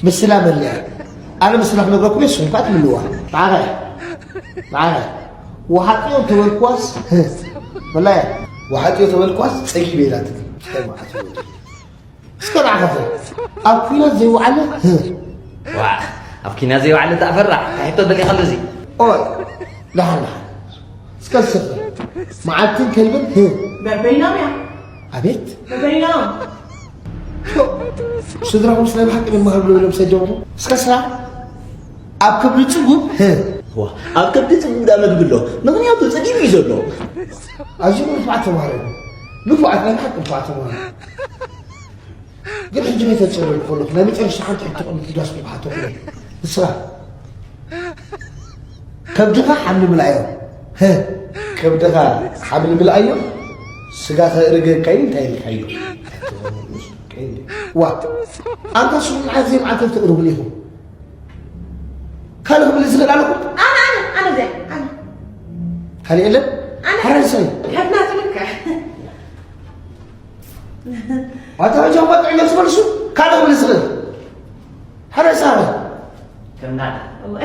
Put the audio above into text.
ምስላ መለያ። ኣነ ምስላ ክነግረኩም እየ፣ ንስኹም ከኣ ትምልዋ። መዓረ፣ መዓረ። ወሓጥዮ ተበልኳስ፣ ወላሂ፣ ወሓጥዮ ተበልኳስ ጸጊበ ኢላ ትብል። እንታይ መዓት እዩ? እስከ ንዓኻ ኸ? ኣብ ኲናት ዘይወዓለ፣ ዋ፣ ኣብ ኲናት ዘይወዓለ ተኣፈራ። እንታይ ሕቶ ደሊኻ ኣለዚ? ኦይ፣ ደሓን፣ ደሓን። እስከ ዝስኽር። መዓልትን ከልብን፣ በበይኖም እያ። ኣቤት። በበይኖም። ስድራኹምስ ናይ ብሓቂ መማህር ብሎ ኢሎም ሰደቡኹም? እስከ ስራሕ። ኣብ ከብዲ ጽጉብ፣ ዋ፣ ኣብ ከብዲ ጽጉብ ዳ መግቢ ኣሎ። ምኽንያቱ ጸጊቡ እዩ ዘሎ። ኣዝዮም ንፉዓት ተማሃሮ እዮም። ንፉዓት፣ ናይ ብሓቂ ንፉዓት ተማሃሮ። ግን ሕጂ ቤተ ጽሕፈት ከለኹ ናይ መጨረሻ ሓንቲ ሕቶ ክቕምጥ ዳስ ብሓቶ ክብል። ንስኻ ከብድኻ ሓምሊ ምልኣዮ። ከብድኻ ሓምሊ ምልኣዮ፣ ስጋ ከእርገካ እዩ፣ እንታይ ኢልካዮ? ዋ፣ ኣንታ ስሙ ንዓት ዘይመዓልቲ ተቕርቡኒ ኢኹም። ካልእ ክብል ዝኽእል ኣለኹም? ኣነ፣ ኣነ፣ ኣነ፣ እዚኣ፣ ኣነ። ካልእ የለን? ኣነ። ሓራይ ሰይ። ከብና ትብልካ። ኣታ ጃማ ጥዕና ዝበልሱ ካልእ ክብል ዝኽእል። ሓደ ሳረ። ከምና። እወ።